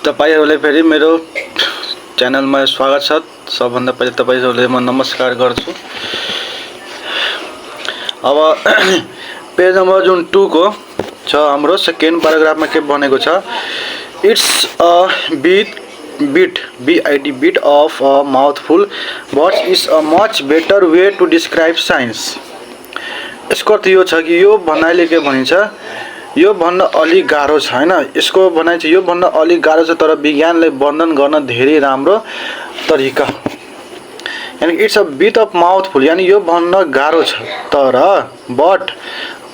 तपाईहरुलाई फेरि मेरो च्यानलमा स्वागत छ। सबभन्दा पहिले तपाईहरुलाई म नमस्कार गर्छु। अब पेज नम्बर जुन 2 को छ हाम्रो सेकेन्ड प्याराग्राफमा के भनेको छ, it's a bit of a mouthful but is a much better way to describe science। यसको अर्थ यो छ कि यो भनाइले के भनिन्छ, यो भन्न अलि गाह्रो छ हैन। यसको भनाइ चाहिँ यो भन्न अलि गाह्रो छ तर विज्ञानलाई वर्णन गर्न धेरै राम्रो तरिका, यानी it's a bit of mouthful, यानी यो भन्न गाह्रो छ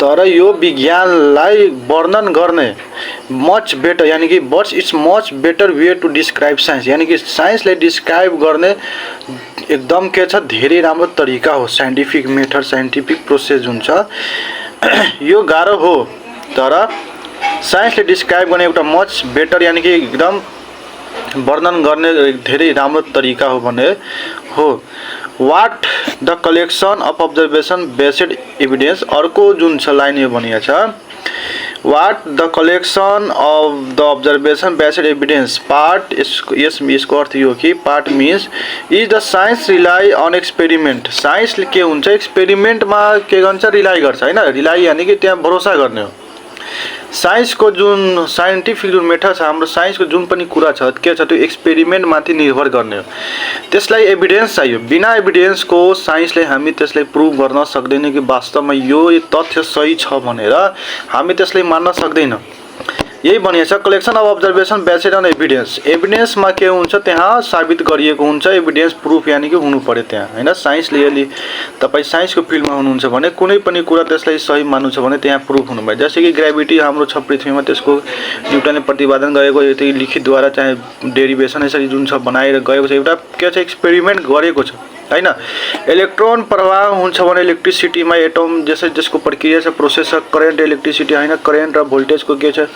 तर यो विज्ञानलाई वर्णन गर्ने मच बेटर, यानी कि but it's much better way to describe science, यानी कि साइन्सलाई डिस्क्राइब गर्ने एकदम के छ धेरै राम्रो तरिका हो। साइन्टिफिक मेथड, साइन्टिफिक प्रोसेस जुन छ यो गाह्रो हो तर साइन्सले डिस्क्राइब गर्ने एउटा मच बेटर, यानी कि एकदम वर्णन गर्ने धेरै राम्रो तरिका हो भने हो। What the collection of observation based evidence, अर्को जुन छ लाइन यो भनिएको छ, what the collection of the observation based evidence part. यसको अर्थ यो कि part means is the science rely on experiment. साइन्सले के हुन्छ, एक्सपेरिमेन्टमा के गर्छ, रिलाइ गर्छ हैन। रिलाइ यानी कि त्यहाँ भरोसा गर्ने हो। साइन्सको जुन साइन्टिफिक जुन मेथड छ, हाम्रो साइन्सको जुन पनि कुरा छ के छ, त्यो एक्सपेरिमेन्ट माथि निर्भर गर्ने हो। त्यसलाई एभिडेन्स चाहियो। बिना एभिडेन्सको साइन्सले हामी त्यसलाई प्रुभ गर्न सक्दैन कि वास्तवमा यो तथ्य सही छ भनेर हामी त्यसलाई मान्न सक्दैन। यही भनिएको छ, collection of observation based on evidence. एभिडेन्समा के हुन्छ, त्यहाँ साबित गरिएको हुन्छ। एभिडेन्स प्रुफ यानी कि हुनु पर्यो त्यहाँ हैन। साइन्सले यदि तपाईँ साइन्सको फिल्डमा हुनुहुन्छ भने कुनै पनि कुरा त्यसलाई सही मान्नु छ भने त्यहाँ प्रुफ हुनु पर्यो। जस्तै कि ग्रेभिटी हाम्रो छ पृथ्वीमा, त्यसको न्युटनले प्रतिपादन गरेको यति लिखितद्वारा चाहे डेरिभेसन यसरी जुन छ बनाएर गएको छ, एउटा के छ एक्सपेरिमेन्ट गरेको छ हैन। इलेक्ट्रोन प्रवाह हुन्छ भने इलेक्ट्रिसिटीमा एटम जसको प्रक्रिया छ, प्रोसेस छ, करेन्ट इलेक्ट्रिसिटी हैन। करेन्ट र भोल्टेजको के छ,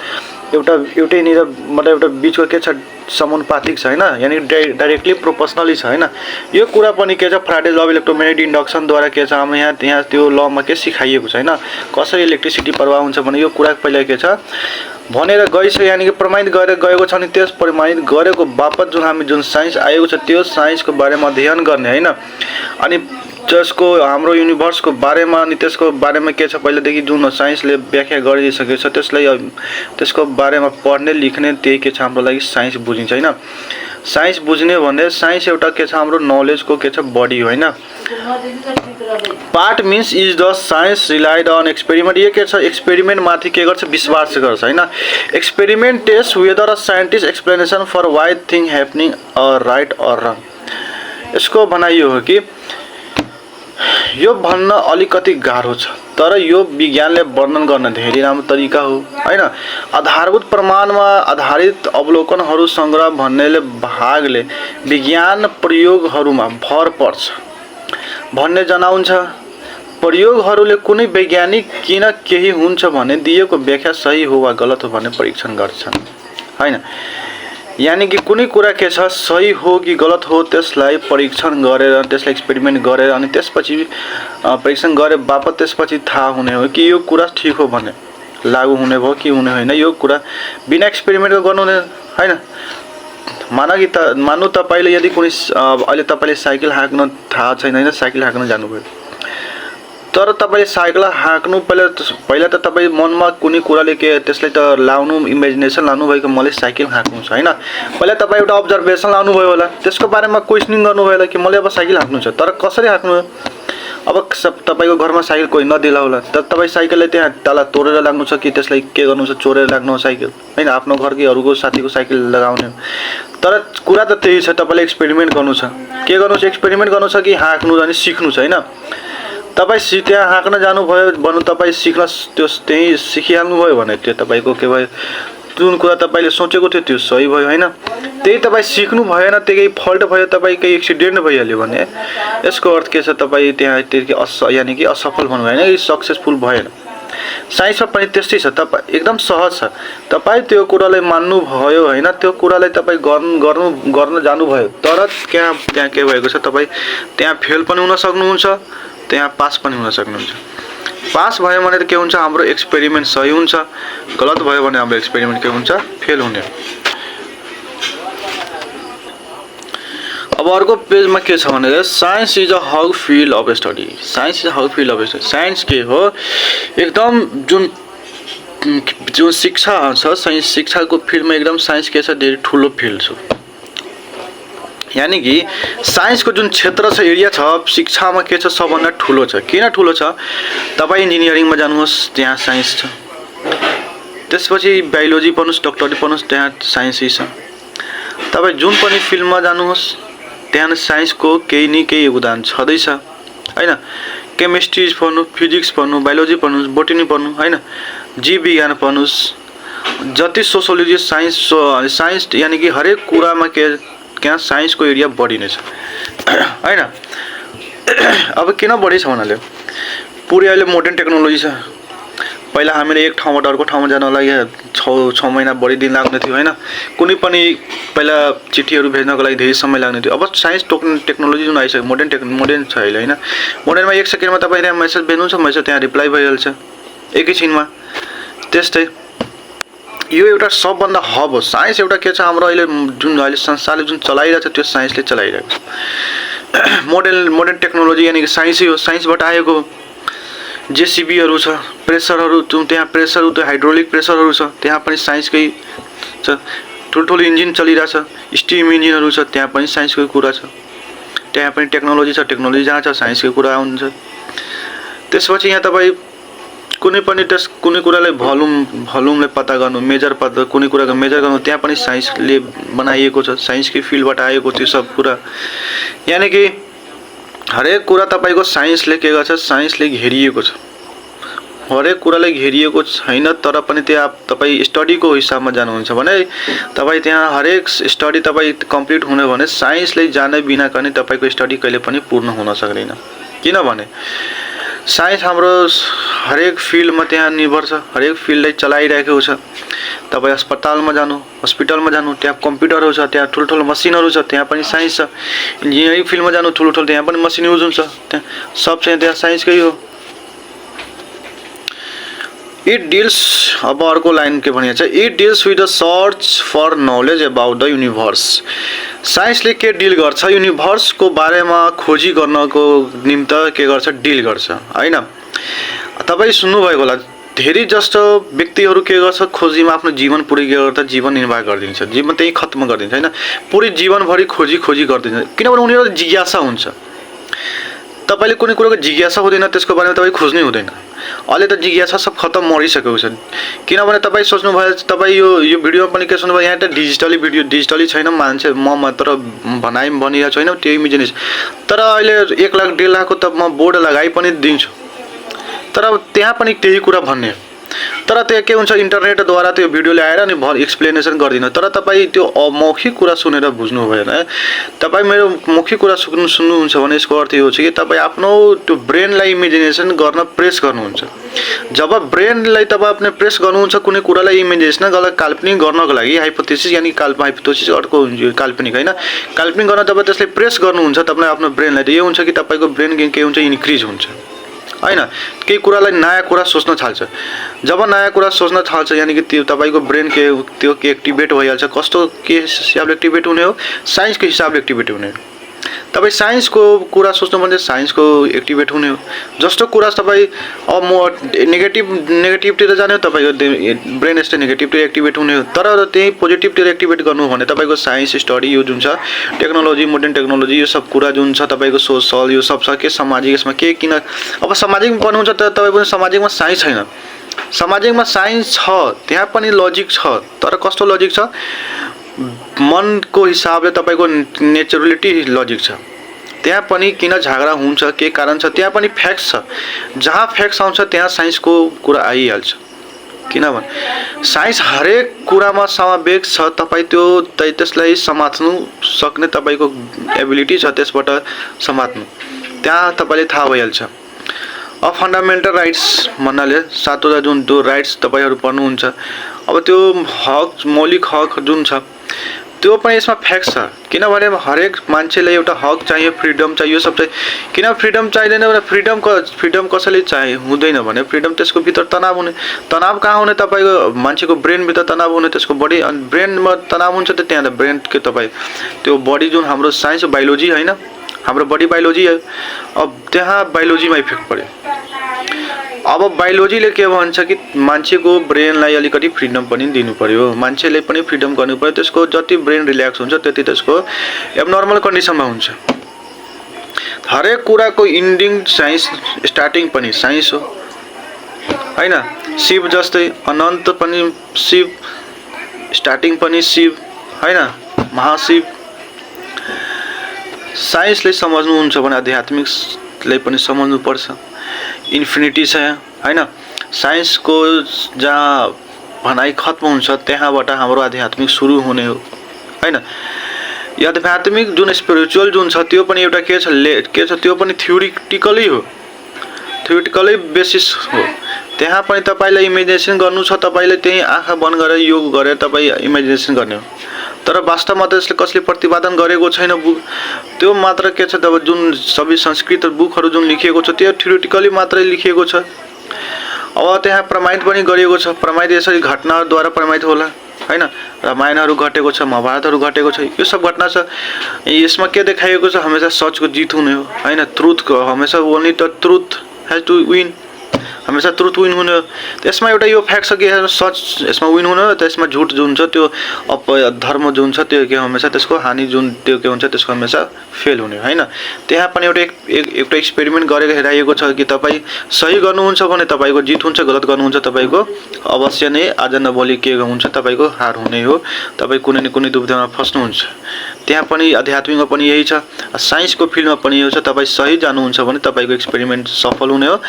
एउटैनिर मतलब एउटा बीचको के छ, समानुपातिक छ हैन, यानी डाइरेक्टली प्रोपोर्सनली छ हैन। यो कुरा पनि के छ, फ्याराडेज ल अफ इलेक्ट्रोम्याग्नेटिक इन्डक्सनद्वारा के छ, हाम्रो यहाँ त्यो लमा के सिकाइएको छ हैन, कसरी इलेक्ट्रिसिटी प्रवाह हुन्छ भने यो कुरा पहिला के छ भनेर गइसक्यो, यानी कि प्रमाणित गरेर गएको छ। अनि त्यस प्रमाणित गरेको बापत जुन साइन्स आएको छ त्यो साइन्सको बारेमा अध्ययन गर्ने हैन। अनि जसको हाम्रो युनिभर्सको बारेमा, अनि त्यसको बारेमा के छ पहिलेदेखि जुन साइन्सले व्याख्या गरिसकेको छ त्यसको बारेमा पढ्ने लेख्ने, त्यही के छ हाम्रो लागि साइन्स बुझिन्छ हैन। साइन्स बुझ्ने भने साइन्स एउटा के छ हाम्रो नलेजको के छ बडी हो हैन। Part means is the science relied on experiment. यो के छ, एक्सपेरिमेन्ट माथि के गर्छ, विश्वास गर्छ हैन। Experiment test whether a scientist explanation for why thing happening right or wrong. यसको भनाइ यो हो कि यो भन्न अलिकति गाह्रो छ तर यो विज्ञानले वर्णन गर्न धेरै राम्रो तरिका हो हैन। आधारभूत प्रमाणमा आधारित अवलोकनहरू संग्रह भन्नेले भागले विज्ञान प्रयोगहरूमा भर पर्छ भन्ने जनाउँछ। प्रयोगहरूले कुनै वैज्ञानिक किन केही हुन्छ भने दिएको व्याख्या सही हो वा गलत हो भन्ने परीक्षण गर्छन् हैन। यानी कि कुनै कुरा के छ, सही हो कि गलत हो त्यसलाई परीक्षण गरेर, त्यसलाई एक्सपेरिमेन्ट गरेर अनि त्यसपछि परीक्षण गरे बापत त्यसपछि थाहा हुने हो कि यो कुरा ठीक हो भने लागू हुने भयो कि हुने होइन। यो कुरा बिना एक्सपेरिमेन्टको गर्नु हुने हैन। मानु तपाईले यदि कुनै अहिले तपाईले साइकल हाँक्न थाहा छैन हैन, साइकल हाँक्न जानुभयो तर तपाईले साइकल हाँक्नु पहिला त तपाई मनमा कुनै कुराले के त्यसलाई त लाउनु, इमेजिनेसन लाउनु भएको मैले साइकल हाँक्नु छ हैन। पहिला तपाई एउटा अब्जर्भेसन लाउनु भयो होला, त्यसको बारेमा क्वेशनिङ गर्नु भयो होला कि मैले अब साइकल हाँक्नु छ, तर कसरी हाँक्नु। अब तपाईको घरमा साइकल कोही नदिला होला त तपाई साइकलले त्यहाँ ताला तोडेर लाग्नु छ कि त्यसलाई के गर्नु छ, चोरेर लाग्नु हो साइकल हैन, आफ्नो घरकै अरूको साथीको साइकल लगाउने। तर कुरा त त्यही छ, तपाईले एक्सपेरिमेन्ट गर्नु छ। के गर्नु छ, एक्सपेरिमेन्ट गर्नु छ कि हाँक्नु अनि सिक्नु छ हैन। तपाईँ त्यहाँ हाँक्न जानुभयो भन्नु, तपाईँ सिक्न त्यो त्यही सिकिहाल्नु भयो भने त्यो तपाईँको के भयो, जुन कुरा तपाईँले सोचेको थियो त्यो सही भयो हैन। त्यही तपाईँ सिक्नु भएन, त्यही फल्ट भयो, तपाईँ केही एक्सिडेन्ट भइहाल्यो भने यसको अर्थ के छ, तपाईँ त्यहाँ त्यति यानी कि असफल भन्नु होइन, सक्सेसफुल भएन। साइन्समा पनि त्यस्तै छ, तपाईँ एकदम सहज छ। तपाईँ त्यो कुरालाई मान्नु भयो हैन, त्यो कुरालाई तपाईँ गर्न जानुभयो तर त्यहाँ के भएको छ, तपाईँ त्यहाँ फेल पनि हुन सक्नुहुन्छ, त्यहाँ पास पनि हुन सक्नुहुन्छ। पास भयो भने के हुन्छ, हाम्रो एक्सपेरिमेन्ट सही हुन्छ। गलत भयो भने हाम्रो एक्सपेरिमेन्ट के हुन्छ, फेल हुने। अब अर्को पेजमा के छ भने science is a how field of study. Science is how field of study. Science के हो एकदम जुन शिक्षा छ साइन्स शिक्षाको फिल्डमा एकदम साइन्स के छ धेरै ठुलो फिल्ड छ। यानी कि साइन्सको जुन क्षेत्र छ एरिया छ शिक्षामा के छ सबभन्दा ठुलो छ। किन ठुलो छ? तपाईँ इन्जिनियरिङमा जानुहोस् त्यहाँ साइन्स छ, त्यसपछि बायोलोजी पढ्नुहोस् डक्टरी पढ्नुहोस् त्यहाँ साइन्सै छ। तपाईँ जुन पनि फिल्डमा जानुहोस् त्यहाँ साइन्सको केही न केही योगदान छँदैछ हैन। केमिस्ट्री पढ्नु, फिजिक्स पढ्नु, बायोलोजी पढ्नुहोस्, बोटनी पढ्नु हैन, जीव विज्ञान पढ्नुहोस्, जति सोसियोलोजी साइन्स यानी कि हरेक कुरामा के त्यहाँ साइन्सको एरिया बढी नै छ हैन। अब किन बढी छ भन्नाले पुरै अहिले मोडर्न टेक्नोलोजी छ। पहिला हामीले एक ठाउँबाट अर्को ठाउँमा जानलाई 6 महिना बढी दिन लाग्ने थियो हैन। कुनै पनि पहिला चिठीहरू भेज्नको लागि धेरै समय लाग्ने थियो। अब साइन्स टेक्नोलोजी जुन आइसक्यो मोडर्न छ अहिले हैन। मोडर्नमा 1 सेकेन्डमा तपाईँ त्यहाँ मेसेज भेज्नुहुन्छ, मेसेज त्यहाँ रिप्लाई भइहाल्छ एकैछिनमा। त्यस्तै यो एउटा सबभन्दा हब हो। साइन्स एउटा के छ हाम्रो अहिले जुन अहिले संसारले जुन चलाइरहेको छ त्यो साइन्सले चलाइरहेको छ। मोडर्न टेक्नोलोजी यानी कि साइन्सै हो। साइन्सबाट आएको जेसीबीहरू छ, प्रेसरहरू जुन त्यहाँ प्रेसर त्यो हाइड्रोलिक प्रेसरहरू छ त्यहाँ पनि साइन्सकै छ। ठुल्ठुलो इन्जिन चलिरहेछ, स्टिम इन्जिनहरू छ त्यहाँ पनि साइन्सकै कुरा छ। त्यहाँ पनि टेक्नोलोजी छ, टेक्नोलोजी जहाँ छ साइन्सकै कुरा हुन्छ। त्यसपछि यहाँ तपाईँ कुनै पनि कुनै कुरालाई भोल्युमले पत्ता गर्नु, कुनै कुराको मेजर गर्नु त्यहाँ पनि साइन्सले बनाइएको छ, साइन्सकै फिल्डबाट आएको त्यो सब कुरा। यानी कि हरेक कुरा तपाईको साइन्सले के गर्छ, साइन्सले घेरिएको छ। हरेक कुराले घेरिएको छैन तर पनि त्यहाँ तपाईँ स्टडीको हिसाबमा जानुहुन्छ भने तपाईँ त्यहाँ हरेक स्टडी तपाईँ कम्प्लिट हुने भने साइन्सले जाने बिना पनि तपाईको स्टडी कहिले पनि पूर्ण हुन सक्दैन। किनभने साइन्स हाम्रो हरेक फिल्डमा त्यहाँ निर्भर छ, हरेक फिल्डलाई चलाइरहेको छ। तपाईँ अस्पतालमा जानु त्यहाँ कम्प्युटरहरू छ, त्यहाँ ठुल्ठुलो मसिनहरू छ त्यहाँ पनि साइन्स छ। इन्जिनियरिङ फिल्डमा जानु ठुल्ठुलो त्यहाँ पनि मसिन युज हुन्छ, त्यहाँ सब चाहिँ त्यहाँ साइन्सकै हो। इट डिल्स अब अर्को लाइन के भनिएको छ, it deals with the search for knowledge about the universe. साइन्सले के डिल गर्छ, युनिभर्सको बारेमा खोजी गर्नको निम्ति के गर्छ, डिल गर्छ हैन। तपाईँ सुन्नुभएको होला धेरै जस्तो व्यक्तिहरू के गर्छ, खोजीमा आफ्नो जीवन पुरै के गर्छ, जीवन निर्वाह गरिदिन्छ, जीवन त्यही खत्म गरिदिन्छ हैन। पुरै जीवनभरि खोजी गरिदिन्छ किनभने उनीहरुको जिज्ञासा हुन्छ। तपाईले कुनै कुराको जिज्ञासा हुँदैन त्यसको बारेमा तपाईँ खोज्नै हुँदैन। अहिले त जिज्ञासा सब खत्म मरिसकेको छ। किनभने तपाईँ सोच्नु भयो तपाईँ यो भिडियोमा पनि के सुन्नुभयो, यहाँ त डिजिटली छैन, मान्छे म मात्र भनिरहेको छु हैन त्यो इमेजिनेसन। तर अहिले 1 लाख 1.5 लाखको त म बोर्ड लगाइ पनि दिन्छु, तर त्यहाँ पनि त्यही कुरा भन्ने। तर त्यो के हुन्छ, इन्टरनेटद्वारा त्यो भिडियो ल्याएर अनि एक्सप्लेनेसन गर्दिन। तर तपाईँ त्यो मौखिक कुरा सुनेर बुझ्नु भएन। तपाईँ मेरो मौखिक कुरा सुन्नुहुन्छ भने यसको अर्थ यो छ कि तपाईँ आफ्नो त्यो ब्रेनलाई इमेजिनेसन गर्न प्रेस गर्नुहुन्छ। जब ब्रेनलाई तपाईँ आफ्नो प्रेस गर्नुहुन्छ कुनै कुरालाई इमेजिनेसन काल्पनिक गर्नको लागि, हाइपोथेसिस यानी हाइपोथेसिस अर्को काल्पनिक हैन, काल्पनिक गर्न जब त्यसलाई प्रेस गर्नुहुन्छ तपाईँ आफ्नो ब्रेनलाई, त यो हुन्छ कि तपाईको ब्रेन के हुन्छ, इन्क्रिज हुन्छ हैन। केही कुरालाई नयाँ कुरा सोच्न थाल्छ। जब नयाँ कुरा सोच्न थाल्छ यानी कि त्यो तपाईको ब्रेन त्यो एक्टिभेट भइहाल्छ। कस्तो के हिसाबले एक्टिभेट हुने हो, साइन्सको हिसाबले एक्टिभेट हुने हो। तपाईँ साइन्सको कुरा सोच्नु भने साइन्सको एक्टिभेट हुने हो। जस्तो कुरा तपाईँ अब म नेगेटिभतिर जाने हो, तपाईँको ब्रेन यस्तै नेगेटिभतिर एक्टिभेट हुने हो। तर त्यही पोजिटिभतिर एक्टिभेट गर्नु भने तपाईँको साइन्स स्टडी यो जुन छ टेक्नोलोजी, मोडर्न टेक्नोलोजी, यो सब कुरा जुन छ तपाईँको सोसल यो सब छ के सामाजिक, यसमा के किन अब सामाजिकमा पढ्नुहुन्छ त तपाईँको सामाजिकमा साइन्स छैन, सामाजिकमा साइन्स छ, त्यहाँ पनि लजिक छ। तर कस्तो लजिक छ, मनको हिसाबले तपाईको नेचुरलिटी लजिक छ। त्यहाँ पनि किन झगडा हुन्छ, के कारण छ, त्यहाँ पनि फ्याक्ट्स छ। जहाँ फ्याक्ट्स आउँछ त्यहाँ साइन्सको कुरा आइहाल्छ। किनभने साइन्स हरेक कुरामा समावेश छ। तपाईँ त्यसलाई समात्नु सक्ने तपाईको एबिलिटी छ, त्यसबाट समात्नु त्यहाँ तपाईँले थाहा भइहाल्छ। अब फन्डामेन्टल राइट्स भन्नाले 7वटा जुन त्यो राइट्स तपाईँहरू पढ्नुहुन्छ। अब त्यो हक, मौलिक हक जुन छ त्यो पनि यसमा फ्याक्ट छ। किनभने हरेक मान्छेलाई एउटा हक चाहियो, फ्रिडम चाहियो, सब चाहियो। किन फ्रिडम चाहिँदैन भने फ्रिडम कसैले चाहिँ हुँदैन भने फ्रिडम त्यसको भित्र तनाव हुने। तनाव कहाँ हुने? तपाईँको मान्छेको ब्रेनभित्र तनाव हुने, त्यसको बडी। अनि ब्रेनमा तनाव हुन्छ त त्यहाँ त ब्रेनको तपाईँ त्यो बडी जुन हाम्रो साइन्स बायोलोजी होइन, हाम्रो बडी बायोलोजी है। अब त्यहाँ बायोलोजीमा इफेक्ट पऱ्यो। अब बायोलोजीले के भन्छ कि मान्छेको ब्रेनलाई अलिकति फ्रिडम पनि दिनु पर्यो, मान्छेले पनि फ्रिडम गर्नु पर्यो। त्यसको जति ब्रेन रिल्याक्स हुन्छ त्यति त्यसको एबनर्मल कन्डिसनमा हुन्छ। हरेक कुराको इन्डिङ साइन्स, स्टार्टिङ पनि साइन्स हो हैन। शिव जस्तै अनन्त पनि शिव, स्टार्टिङ पनि शिव हैन, महाशिव। साइन्सले सम्झनुहुन्छ भने आध्यात्मिकले पनि सम्झनुपर्छ। इन्फिनिटी छ हैन। साइन्सको जहाँ भनाइ खत्म हुन्छ त्यहाँबाट हाम्रो आध्यात्मिक सुरु हुने हो हैन। यो आध्यात्मिक जुन स्पिरिचुअल जुन छ त्यो पनि एउटा के छ त्यो पनि थ्योरिटिकली हो, थ्योरिटिकली बेसिस हो। त्यहाँ पनि तपाईलाई इमेजिनेसन गर्नु छ, तपाईले त्यही आँखा बन्द गरेर योग गरेर तपाई इमेजिनेसन गर्ने हो। तर वास्तवमा त यसले कसले प्रतिपादन गरेको छैन बुक। त्यो मात्र के छ तब जुन सबै संस्कृत बुकहरू जुन लेखिएको छ त्यो थ्योरिटिकली मात्रै लेखिएको छ। अब त्यहाँ प्रमाणित पनि गरिएको छ। प्रमाणित यसरी घटनाद्वारा प्रमाणित होला हैन। रामायणहरू घटेको छ, महाभारतहरू घटेको छ, यो सब घटना छ। यसमा के देखाइएको छ? हमेशा सचको जित हुने हो हैन। ट्रुथको हमेशा only the truth has to win, हमेशा ट्रुथ विन हुने हो। त्यसमा एउटा यो फ्याक्ट छ कि सच यसमा विन हुने हो, त्यसमा झुट जुन छ त्यो धर्म जुन छ त्यो के हमेशा त्यसको हानि जुन त्यो के हुन्छ त्यसको हमेशा फेल हुने हैन। त्यहाँ पनि एउटा एक्सपेरिमेन्ट गरेर हेराइएको छ कि तपाईँ सही गर्नुहुन्छ भने तपाईँको जित हुन्छ, गलत गर्नुहुन्छ तपाईँको अवश्य नै आज नभोलि के हुन्छ तपाईँको हार हुने हो। तपाईँ कुनै न कुनै दुविधामा फस्नुहुन्छ। त्यहाँ पनि आध्यात्मिकमा पनि यही छ, साइन्सको फिल्डमा पनि यही छ। तपाईँ सही जानुहुन्छ भने तपाईँको एक्सपेरिमेन्ट सफल हुने हो।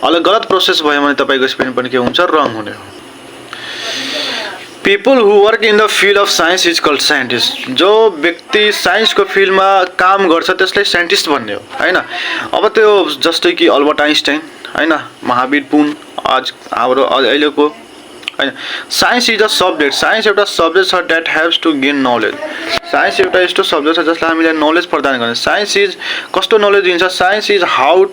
अलग गलत प्रोसेस भयो भने तपाईँको एक्सपेरिमेन्ट पनि के हुन्छ? रङ हुने हो। People who work in the field of science is called scientist. जो व्यक्ति साइन्सको फिल्डमा काम गर्छ त्यसलाई साइन्टिस्ट भन्ने हो हैन। अब त्यो जस्तै कि अल्बर्ट आइन्स्टाइन हैन, महावीर पुन आज हाम्रो अहिलेको हैन। Science is a subject. Science एउटा सब्जेक्ट छ that haves to gain knowledge. Science एउटा यस्तो सब्जेक्ट छ जसले हामीलाई नलेज प्रदान गर्ने। साइन्स इज कस्तो नलेज दिन्छ? Science is how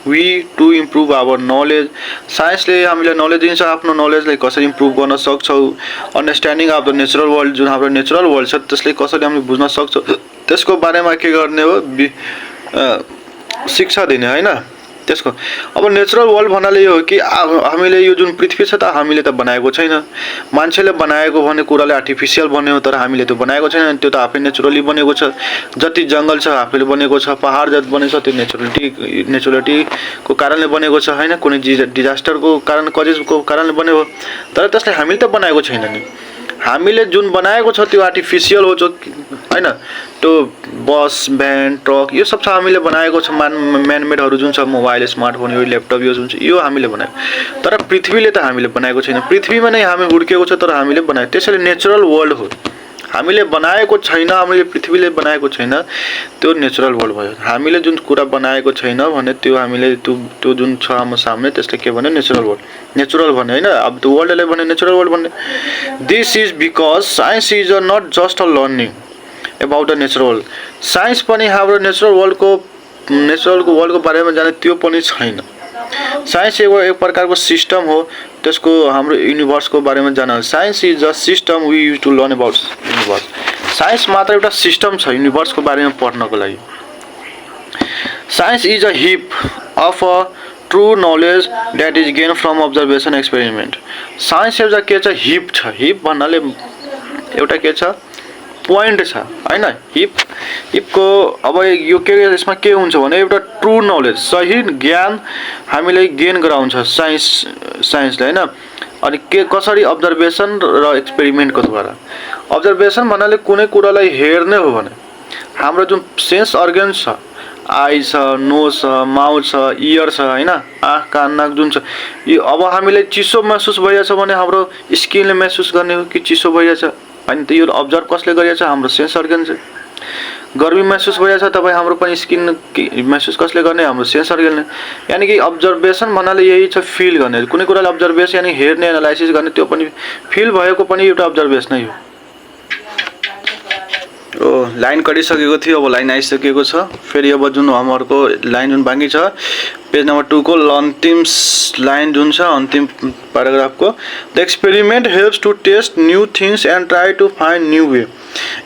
we to improve our knowledge. साइन्सले हामीलाई नलेज दिन्छ, आफ्नो नलेजलाई कसरी इम्प्रुभ गर्न सक्छौँ। Understanding of the natural world, जुन हाम्रो नेचुरल वर्ल्ड छ त्यसले कसरी हामीले बुझ्न सक्छौँ त्यसको बारेमा के गर्ने हो? शिक्षा दिने हैन त्यसको। अब नेचुरल वर्ल्ड भन्नाले यो हो कि हामीले यो जुन पृथ्वी छ त हामीले त बनाएको छैन, मान्छेले बनाएको भन्ने कुराले आर्टिफिसियल बन्यो। तर हामीले त्यो बनाएको छैन, त्यो त आफै नेचुरली बनेको छ। जति जङ्गल छ आफैले बनेको छ, पहाड जति बनेको छ त्यो नेचुरलिटीको कारणले बनेको छ हैन। कुनै डिजास्टरको कारण कजेसको कारणले बनेको, तर त्यसले हामीले त बनाएको छैन नि। हामीले जुन बनाएको छ त्यो आर्टिफिसियल हो जो हैन। त्यो बस, भ्यान, ट्रक यो सब छ हामीले बनाएको छ। म्यानमेडहरू जुन छ मोबाइल, स्मार्टफोन, यो ल्यापटप यो जुन छ यो हामीले बनाएको। तर पृथ्वीले त हामीले बनाएको छैन। पृथ्वीमा नै हामी हुर्केको छ तर हामीले बनाएको। त्यसैले नेचुरल वर्ल्ड हो, हामीले बनाएको छैन, हामीले पृथ्वीले बनाएको छैन, त्यो नेचुरल वर्ल्ड भयो। हामीले जुन कुरा बनाएको छैन भने त्यो हामीले त्यो जुन छ हाम्रो सामने त्यसले के भन्यो? Natural world. नेचुरल भन्यो हैन। अब त्यो वर्ल्डले भन्यो नेचुरल वर्ल्ड भन्ने। This is because science is not just a learning about the natural world. Science पनि हाम्रो नेचुरल वर्ल्डको बारेमा जाने त्यो पनि छैन। साइन्स एक प्रकारको सिस्टम हो, त्यसको हाम्रो युनिभर्सको बारेमा जान। Science is a system we use to learn about universe. Science मात्र एउटा सिस्टम छ युनिभर्सको बारेमा पढ्नको लागि। Science is a heap of a true knowledge that is gain from observation experiment. Science एउटा के छ? हिप छ। हिप भन्नाले एउटा के छ? पोइन्ट छ हैन। हिपको अब यो के यसमा के हुन्छ भने एउटा ट्रु नलेज, सही ज्ञान हामीलाई गेन गराउँछ साइन्सले हैन। अनि के कसरी? अब्जर्भेसन र एक्सपेरिमेन्टको द्वारा। अब्जर्भेसन भन्नाले कुनै कुरालाई हेर्ने हो भने हाम्रो जुन सेन्स अर्गन्स छ, आई छ, नोज छ, माउथ छ, इयर छ हैन, आँख, कान, नाक जुन छ यो। अब हामीलाई चिसो महसुस भइरहेछ भने हाम्रो स्किनले महसुस गर्ने हो कि चिसो भइरहेछ अनि त यो अब्जर्भ कसले गरिरहेछ? हाम्रो सेन्स अर्गन चाहिँ। गर्मी महसुस भइरहेछ तपाईँ हाम्रो पनि स्किन महसुस कसले गर्ने? हाम्रो सेन्स अर्गनले। यानी कि अब्जर्भेसन भन्नाले यही छ, फिल गर्ने। कुनै कुरालाई अब्जर्भेसन यानी हेर्ने, एनालाइसिस गर्ने, त्यो पनि फिल भएको पनि एउटा अब्जर्भेसनै हो। लाइन कटिसकेको थियो, अब लाइन आइसकेको छ। फेरि अब जुन होमवर्कको लाइन जुन बाँकी छ पेज नम्बर 2 को अन्तिम लाइन जुन छ अन्तिम प्याराग्राफको, the experiment helps to test new things and try to find new way.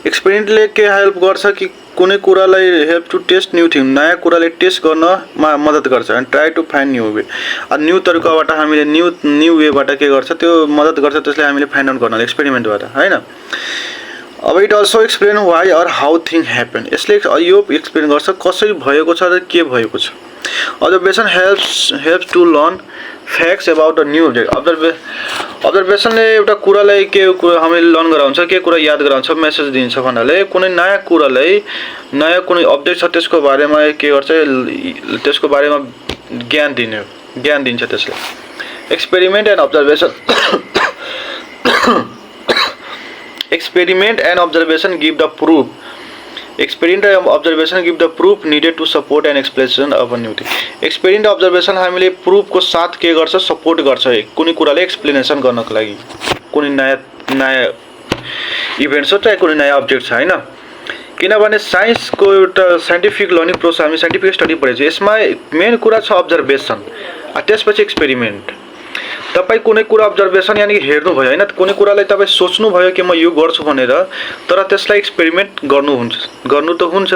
एक्सपेरिमेन्टले के हेल्प गर्छ कि कुनै कुरालाई help to test new thing, नयाँ कुराले टेस्ट गर्नमा मद्दत गर्छ। And try to find new way, new तरिकाबाट हामीले न्यू वेबाट के गर्छ त्यो मद्दत गर्छ, त्यसलाई हामीले फाइन्ड आउट गर्न एक्सपेरिमेन्टबाट हैन। अब it also explain why or how thing happen, यसले यो एक्सप्लेन गर्छ कसरी भएको छ र के भएको छ। Observation helps to learn facts about a new object. अब्जर्भेसनले एउटा कुरालाई के हामीले लर्न गराउँछ, के कुरा याद गराउँछ, मेसेज दिन्छ भन्नाले कुनै नयाँ कुरालाई नयाँ कुनै अब्जेक्ट छ त्यसको बारेमा के गर्छ, त्यसको बारेमा ज्ञान दिन्छ त्यसले। Experiment and observation Experiment and observation give the proof. Experiment and observation give the proof needed to support an explanation of a new thing. Experiment observation हामीले प्रुफ को साथ के गर्छ, सपोर्ट गर्छ कुनै कुराले एक्सप्लेनेसन गर्नको लागि। कुनै नयाँ इभेन्ट छ चाहे कुनै नयाँ अब्जेक्ट छ हैन। किनभने साइन्सको एउटा साइन्टिफिक लर्निङ प्रोसेस, हामी साइन्टिफिक स्टडी पढेको छ, यसमा मेन कुरा छ अब्जर्भेसन, त्यसपछि एक्सपेरिमेन्ट। तपाईँ कुनै कुरा अब्जर्भेसन यानि कि हेर्नु भयो हैन, कुनै कुरालाई तपाईँ सोच्नु भयो कि म यो गर्छु भनेर, तर त्यसलाई एक्सपेरिमेन्ट गर्नु त हुन्छ।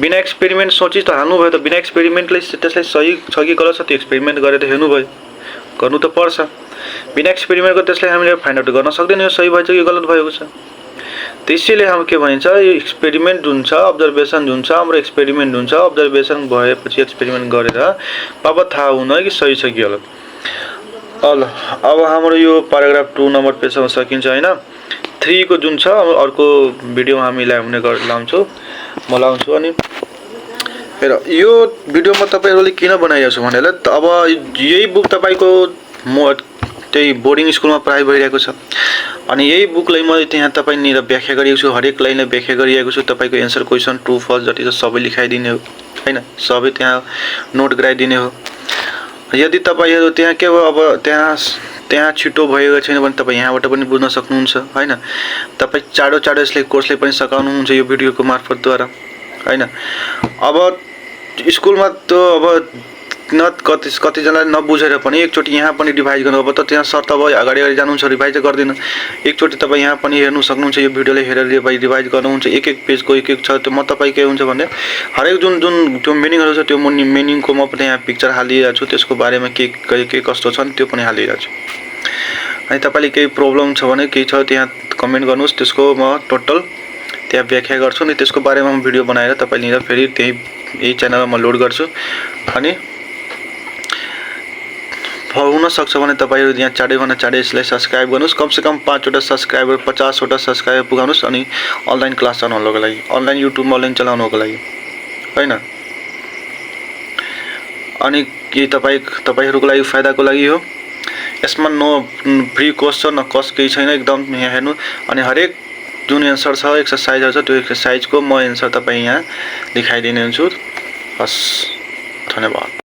बिना एक्सपेरिमेन्ट सोची त हाल्नु भयो, त बिना एक्सपेरिमेन्टले त्यसलाई सही छ कि गलत छ त्यो एक्सपेरिमेन्ट गरेर हेर्नु भयो, गर्नु त पर्छ। बिना एक्सपेरिमेन्टको त्यसलाई हामीले फाइन्ड आउट गर्न सक्दैन यो सही भएछ कि गलत भएको छ। त्यसैले हामी के भनिन्छ, यो एक्सपेरिमेन्ट जुन छ, अब्जर्भेसन जुन छ, हाम्रो एक्सपेरिमेन्ट जुन छ, अब्जर्भेसन भएपछि एक्सपेरिमेन्ट गरेर पापा थाहा हुन कि सही छ कि गलत। अब हाम्रो यो प्याराग्राफ 2 नम्बर पेजमा सकिन्छ हैन। 3 को जुन छ अर्को भिडियोमा हामी लाउँछु म लाउँछु। अनि हेर यो भिडियोमा तपाईहरुले किन बनाइएको छु भनेर, अब यही बुक तपाईको म त्यही बोर्डिङ स्कुलमा पढाइ भइरहेको छ, अनि यही बुकलाई म त्यहाँ तपाईनिर व्याख्या गरिएको छु, हरेक लाइनलाई व्याख्या गरिएको छु। तपाईको एन्सर क्वेशन ट्रु फल्स जति छ सबै लेखाइदिने हो हैन, सबै त्यहाँ नोट गराइदिने हो। यदि तपाईहरु त्यहाँ के हो, अब त्यहाँ छिटो भएको छैन भने तपाई यहाँबाट पनि बुझ्न सक्नुहुन्छ हैन। तपाई चाँडो यसले कोर्सले पनि सकाउनुहुन्छ यो भिडियोको मार्फतद्वारा हैन। अब स्कुलमा त अब कति जनाले नबुझेर पनि एकचोटी यहाँ पनि रिभाइज गर्नु। अब त त्यहाँ सर तपाईँ अगाडि जानुहुन्छ, रिभाइज गर्दिन, एकचोटी तपाईँ यहाँ पनि हेर्नु सक्नुहुन्छ, यो भिडियोले हेरेर रिभाइज गर्नुहुन्छ। एक पेजको एक छ, त्यो म तपाईँ के हुन्छ भने हरेक जुन त्यो मिनिङहरू छ त्यो मिनिङको म पनि यहाँ पिक्चर हालिरहेको छु, त्यसको बारेमा के कस्तो छ त्यो पनि हालिरहेको छु। अनि तपाईले केही प्रब्लम छ भने केही छ त्यहाँ कमेन्ट गर्नुहोस्, त्यसको म टोटल त्यहाँ व्याख्या गर्छु नि, त्यसको बारेमा म भिडियो बनाएर तपाईलिएर फेरि यही च्यानलमा म लोड गर्छु। अनि हुन सक्छ भने तपाईहरु यहाँ चाँडैभन्दा चाँडै यसलाई सब्स्क्राइब गर्नुस्, कमसेकम 5 वटा सब्स्क्राइबर 50 वटा सब्स्क्राइबर पुगाउनुस्। अनि अनलाइन क्लास चलाउनको लागि, अनलाइन युट्युबमा अनलाइन चलाउनको लागि हैन। अनि के तपाईहरुको लागि फाइदाको लागि हो, यसमा नो फ्री कोर्स छ, न कस्ट केही छैन, एकदम यहाँ हेर्नु। अनि हरेक जुन एन्सर छ एक्सरसाइजहरु छ त्यो एक्सरसाइजको म एन्सर तपाई यहाँ लेखाइदिने हुन्छु। हस्, धन्यवाद।